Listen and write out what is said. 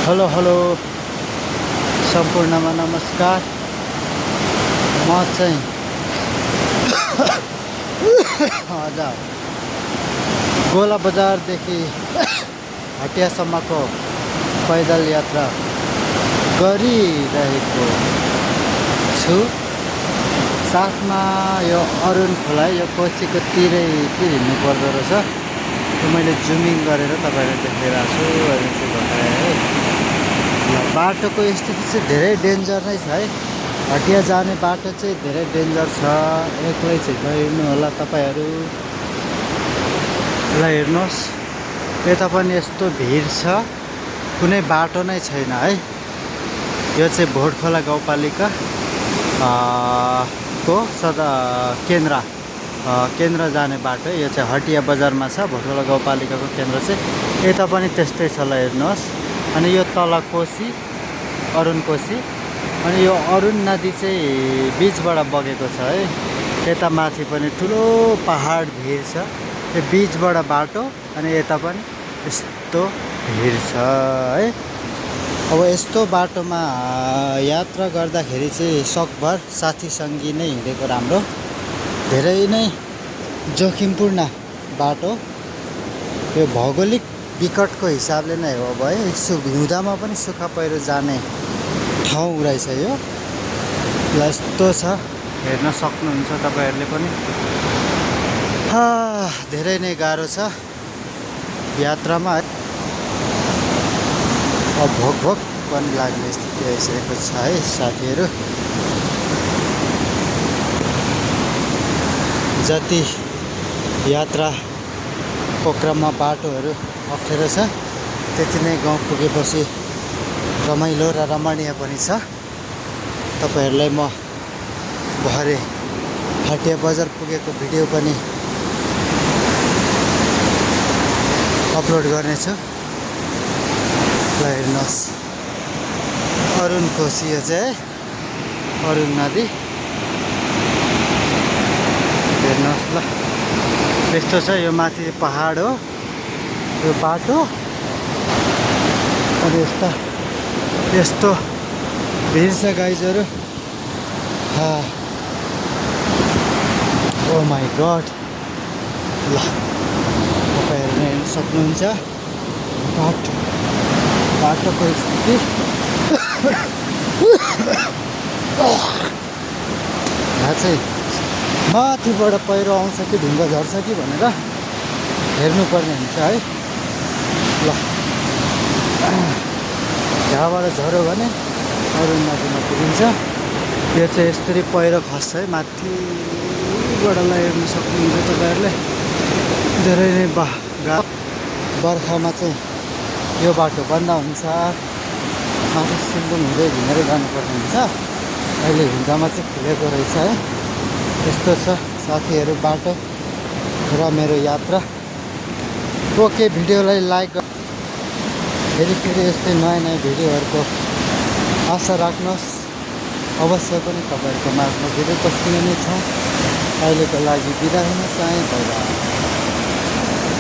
Hello hello सम्पूर्णमा नमस्कार। म चाहिँ आज गोला बजारदेखि हटियासम्मको पैदल यात्रा गरिरहेको छु। साथमा यो अरुण खोला, यो कोसीको तिरै हिँड्नु पर्दो रहेछ। मैले जुमिङ गरेर तपाईँलाई देखाइरहेको छु। अहिले चाहिँ भर्खरै है बाटोको स्थिति चाहिँ धेरै डेन्जर नै छ है। हटिया जाने बाटो चाहिँ धेरै डेन्जर छ। एक्लै चाहिँ नहिँड्नु होला तपाईँहरू। ल हेर्नुहोस्, यता पनि यस्तो भिड छ, कुनै बाटो नै छैन है। यो चाहिँ भोटखोला गाउँपालिका को केन्द्र जाने बाटो। यो चाहिँ हटिया बजारमा छ। भोटखोला गाउँपालिकाको केन्द्र चाहिँ यता पनि त्यस्तै छ। ल हेर्नुहोस्, अनि यो तल कोसी, अरुण कोसी, अनि यो अरुण नदी चाहिँ बिचबाट बगेको छ है। यता माथि पनि ठुलो पहाड भिर छ, यो बिचबाट बाटो, अनि यता पनि यस्तो भिर छ है। अब यस्तो बाटोमा यात्रा गर्दाखेरि चाहिँ सकभर साथीसँगी नै हिँडेको राम्रो। धेरै नै जोखिमपूर्ण बाटो, यो भौगोलिक विकटको हिसाबले नै हो। अब है हिउँदामा पनि सुक्खा पहिरो जाने ठाउँ रहेछ यो। ल यस्तो छ, हेर्न सक्नुहुन्छ तपाईँहरूले पनि। धेरै नै गाह्रो छ यात्रामा है। अब भोक पनि लाग्ने स्थिति आइसकेको छ है साथीहरू। जति यात्राको क्रममा बाटोहरू अप्ठ्यारो छ, त्यति नै गाउँ पुगेपछि रमाइलो र रमणीय पनि छ। तपाईँहरूलाई म भरे हटिया बजार पुगेको भिडियो पनि अपलोड गर्नेछु। ल हेर्नुहोस्, अरुण कोसी यो चाहिँ अरुण नदी। हेर्नुहोस् ल, यस्तो छ। यो माथि पहाड हो, यो बाटो, अनि यस्तो भिड छ गाइजहरू। ओ माई गड। ल तपाईँहरू हेर्न सक्नुहुन्छ बाटोको स्थिति। यहाँ चाहिँ माथिबाट पहिरो आउँछ कि ढुङ्गा झर्छ कि भनेर हेर्नुपर्ने हुन्छ है। ल यहाँबाट झऱ्यो भने अरुण नदीमा पुगिन्छ। यो चाहिँ यसरी पहिरो खस्छ है माथिबाट। ल हेर्न सक्नुहुन्छ तपाईँहरूले। धेरै नै बर्खामा चाहिँ यो बाटो बन्द हुन्छ, माथि सिलगुङ हुँदै घुमेर जानुपर्ने हुन्छ। अहिले हिउँदामा चाहिँ खुलेको रहेछ है। यस्तो छ साथीहरू बाटो र मेरो यात्रा। ओके, भिडियोलाई लाइक फेरि यस्तै नयाँ भिडियोहरूको आशा राख्नुहोस्। अवश्य पनि तपाईँहरूको माझमा भिडियो पस्किने नै छ। अहिलेको लागि बिदा हुन चाहे।